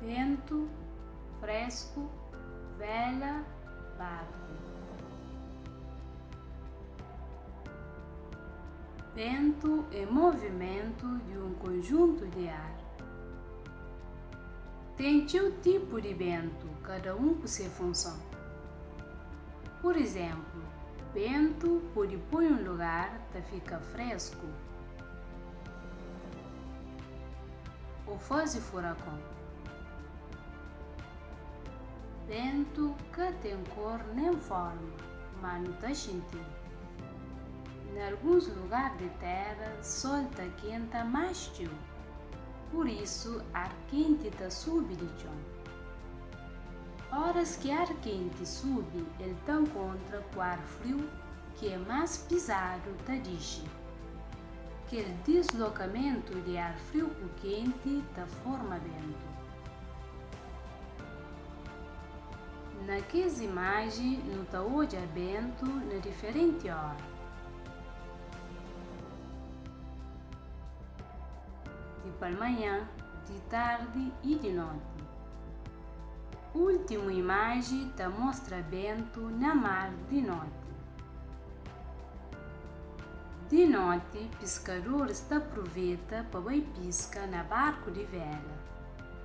Bentu, fresku, vela, barku. Bentu é movimentu di un konjuntu di ar. Ten txeu tipu di bentu, kada un ku se funson. Pur izénplu, bentu pode poi un lugar ta fika fresku ô faze furakon. Bentu ka ten kor nen fórma, má nu ta xinti-l. Na alguns lugar di téra, sól ta kenta más txeu, pur isu ar kenti ta subi di txon. Óras ki ar kenti subi, el ta nkontra ku ar friu ki é más pizadu ta dixi. Kel dislokamentu di ar friu ku kenti ta forma bentu. Na kes imaji nu ta odja bentu na diferenti óra. Di palmanhan, di tardi i di noti. Últimu imaji ta mostra bentu na mar di noti. Di noti, piskadoris ta pruveta pa bai piska na barku di vela,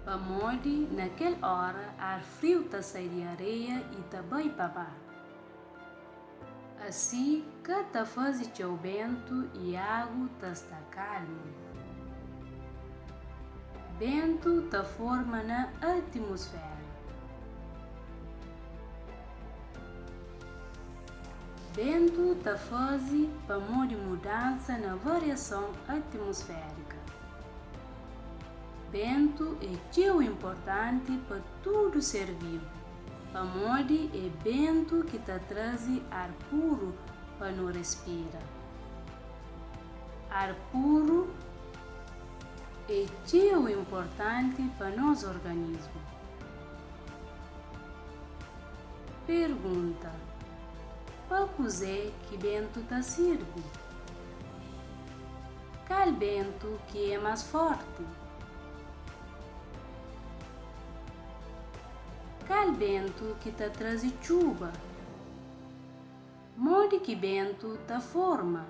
pamodi na kel óra ar friu ta sai di areia i ta bai pa mar. Asi, ka ta faze txeu bentu i agu ta sta kalmu. Bentu ta forma na atimusfera. Bentu ta faze pamodi mudansa na variason atimusférika. Bentu é txeu inportanti pa tudu ser vivu, pamodi é bentu ki ta traze ar puru pa nu respira. Ar puru é txeu inportanti pa nos organismu. Pergunta, Pa kuzê ki bentu ta sirbi? Kal bentu ki é más fórti? Kal bentu ki ta traze txuba? Modi ki bentu ta forma?